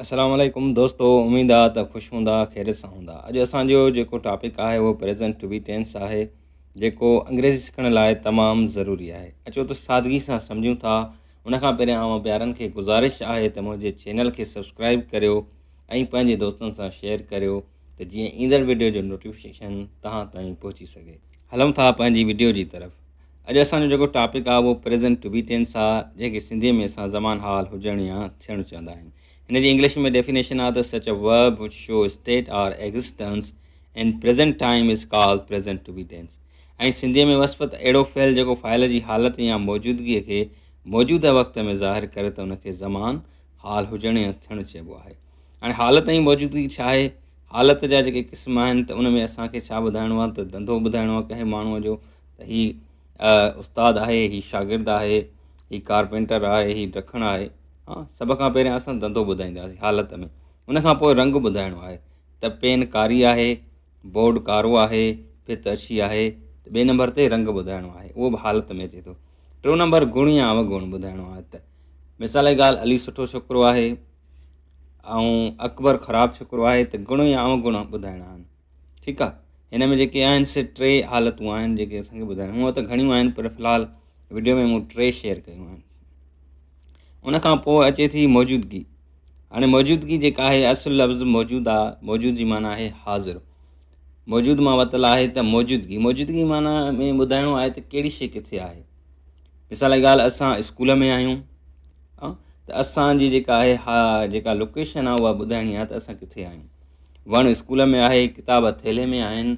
السلام عليڪم دوستو اميد آ ته خوش هوندا خيريت سان هوندا اڄ اسان جو جيڪو ٽاپڪ آهي اهو پريزنٽ ٽو بي ٽينس آهي جيڪو انگريزي سکڻ لاء تمام ضروري آهي اچو ته سادگي سان سمجهون ٿا ان کان پهريان اوهان پيارن کي گذارش آهي ته منهنجي چينل کي سبسڪرائب ڪريو ۽ پنهنجي دوستن سان شيئر ڪريو ته جيئن ايندڙ وڊيو جو نوٽيفڪيشن توهان تائين پهچي سگهي. هلون ٿا پنهنجي وڊيو جي طرف. اڄ اسان جو جيڪو ٽاپڪ آهي اهو پريزنٽ ٽو بي ٽينس آهي جنهن کي سنڌي ۾ اسان زمان حال هجڻ يا ٿيڻ چوندا آهيون. هن جي انگلش ۾ ڊيفينيشن آهي ته such a verb which show state or existence in present time is called present to be tense ۽ سنڌيء ۾ وصف ته اهڙو فعل جيڪو فاعل جي حالت يا موجودگيء کي موجوده وقت ۾ ظاهر ڪري ته ان کي زمان حال هجڻ يا ٿيڻ چئبو آهي. هاڻي حالت ۽ موجودگي ڇا آهي؟ حالت جا جيڪي قسم آهن ته ان ۾ اسان کي ڇا ٻڌائڻو آهي ته ڌنڌو ٻڌائڻو آهي ڪنهن ماڻهوء جو ته هي استاد آهي هي شاگرد آهي هي ڪارپينٽر آهي هي ڊکڻ آهي ها سڀ کان پهريان اسان ڌنڌو ٻڌائينداسين حالت ۾ ان کان پوء رنگ ٻڌائڻو آهي ته پين ڪاري آهي بورڊ ڪارو آهي ڀت اڇي آهي ته ٻئي نمبر تي رنگ ٻڌائڻو آهي اهو به حالت ۾ اچي ٿو ٽيون نمبر گڻ يا اوگڻ ٻڌائڻو آهي ته مثال جي ڳالهه علي سٺو ڇوڪرو آهي ۽ اڪبر خراب ڇوڪرو آهي ته گڻ يا اوگڻ ٻڌائڻا آهن ٺيڪ آهي هن ۾ جيڪي آهن سي ٽي حالتون آهن جيڪي اسانکي ٻڌائڻ هونء ته گهڻيون آهن پر في الحال وڊيو ۾ مون ٽي شيئر ڪيون آهن ان کان پوء اچي ٿي موجودگي هاڻي موجودگي جيڪا آهي اصل لفظ موجود آ موجود جي معنيٰ آهي حاضر موجود مان ورتل آهي ته موجودگي موجودگي معنيٰ ۾ ٻڌائڻو آهي ته ڪهڙي شيء ڪٿي آهي مثال جي ڳالهه اسان اسڪول ۾ آهيون ته اسان جي جيڪا آهي ها جيڪا لوڪيشن آهي اها ٻڌائڻي آهي ته اسان ڪٿي آهيون وڻ اسڪول ۾ آهي ڪتاب ٿيلهي ۾ آهن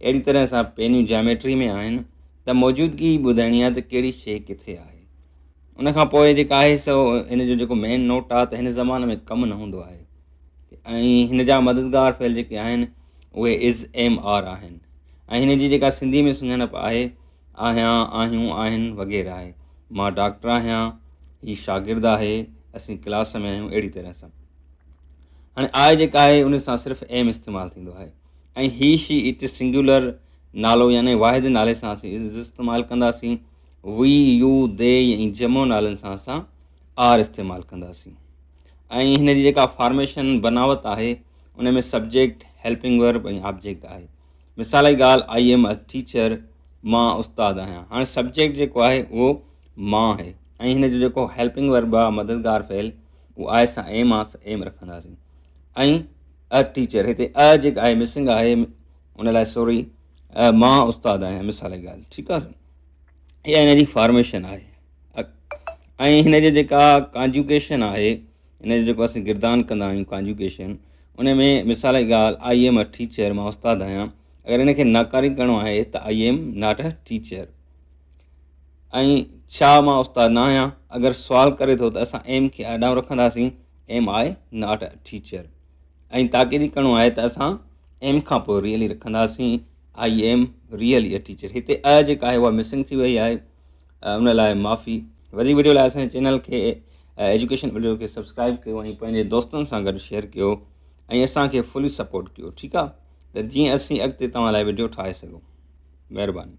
اهڙي طرح سان پينيون جاميٽري ۾ آهن ته موجودگي ٻڌائڻي آهي ته ڪهڙي شيء ڪٿي آهي ان کان پوء جيڪا آهي سو هن جو جيڪو مين نوٽ آهي ته هن زماني ۾ ڪم نه هوندو آهي ۽ هن جا مددگار فعل جيڪي آهن اهي از ايم آر آهن ۽ هن جي جيڪا سنڌي ۾ سڃاڻپ آهي آهيان، آهيون، آهن وغيره آهي. مان ڊاڪٽر آهيان، هي شاگرد آهي، اسين ڪلاس ۾ آهيون اهڙي طرح سان. هاڻي آء جيڪا آهي ان سان صرف ايم استعمال ٿيندو آهي ۽ هي شي it singular نالو يعني واحد نالي سان اسين از استعمال ڪنداسين وي يو the ۽ جمع نالن سان اسان آر استعمال ڪنداسين ۽ هن جي جيڪا فارميشن بناوت آهي ان ۾ سبجيڪٽ هيلپنگ ورب ۽ آبجيڪٽ آهي مثال جي ڳالهه I M a teacher مان استاد آهيان هاڻي سبجيڪٽ جيڪو آهي اهو مان آهي ۽ هن جو جيڪو هيلپنگ ورب آهي مددگار فعل اهو آء سان ايم آ ايم رکنداسين ۽ ا ٽيچر هتي ا جيڪا آهي مسنگ آهي ان لاء سوري مان استاد آهيان مثال جي ڳالهه ٺيڪ آهي اها هن جي فارميشن آهي ۽ هن جي جيڪا ڪانجوگيشن آهي ان جو جيڪو اسين گردان ڪندا آهيون ڪانجوگيشن ان ۾ مثال جي ڳالهه I M a teacher مان استاد آهيان اگر ان کي ناڪاري ڪرڻو آهي ته I am not a teacher ۽ ڇا مان استاد نه آهيان اگر سوال ڪري ٿو ته اسان ايم کي اڏام رکنداسين am I not a teacher ۽ تاڪيدي ڪرڻو آهي ته اسان ايم کان پوء ريئلي رکنداسين I am really a teacher هتي ا جيڪا آهي اها مسنگ ٿي وئي آهي ان لاء معافي. وڌيڪ وڊيو لاء اسان جي چينل کي ايجوڪيشن وڊيو کي سبسڪرائب ڪيو ۽ پنهنجي دوستن سان گڏ شيئر ڪيو ۽ اسان کي فلي سپورٽ ڪيو ٺيڪ آ ته جيئن اسين اڳتي توهان لاء وڊيو ٺاهي سگهون مهرباني.